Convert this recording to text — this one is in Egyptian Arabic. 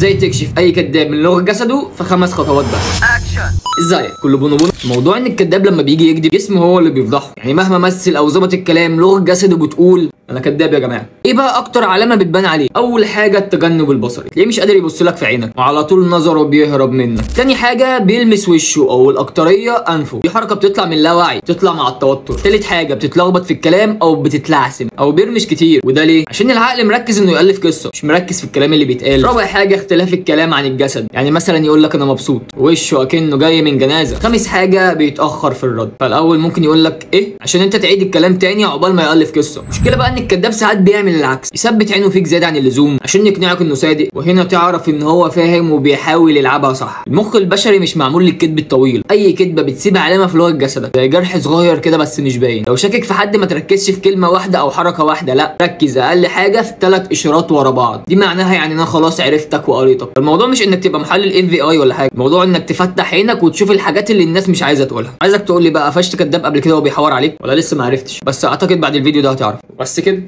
ازاي تكشف اي كذاب من لغة جسده في 5 خطوات بس. اكشن. ازاي؟ كله بونو بونو. موضوع ان الكذاب لما بيجي يكذب جسمه هو اللي بيفضحه، يعني مهما مثل او ظبط الكلام لغة جسده بتقول انا كذاب يا جماعة. ايه بقى اكتر علامة بتبان عليه؟ اول حاجة التجنب البصري، تلاقيه مش قادر يبص لك في عينك وعلى طول نظره بيهرب منك. تاني حاجة بيلمس وشه او الاكترية انفه، دي حركة بتطلع من اللاوعي، بتطلع مع التوتر. تالت حاجة بتتلخبط في الكلام او بتتلعثم او بيرمش كتير، وده ليه؟ عشان العقل مركز انه يالف قصة، مش مركز في الكلام اللي بيتقال. رابع حاجة اختلاف الكلام عن الجسد، يعني مثلا يقول لك انا مبسوط وشه اكنه جاي من جنازه. خامس حاجة بيتاخر في الرد، فالاول ممكن يقول لك ايه عشان انت تعيد الكلام تاني عقبال ما يالف قصة. المشكلة بقى ان الكذاب ساعات بيعمل العكس، يثبت عينه فيك زيادة عن اللزوم عشان يقنعك انه صادق، وهنا تعرف ان هو فاهم وبيحاول يلعبها صح. المخ البشري مش معمول للكذب الطويل، اي كذبه بتسيب علامة في لغة جسدك زي جرح صغير كده بس مش باين. لو شاكك في حد ما تركزش في كلمة واحدة او حركة واحدة، لا ركز اقل حاجة في 3 اشارات ورا بعض، دي معناها يعني انا خلاص عرفتك وقريتك. الموضوع مش انك تبقى محلل FBI ولا حاجة، الموضوع انك تفتح عينك وتشوف الحاجات اللي الناس مش عايزه تقولها. عايزك تقول لي بقى قفشت كذاب قبل كده وبيحور عليك ولا لسه ما عرفتش؟ بس اعتقد بعد الفيديو ده هتعرف. بس كده.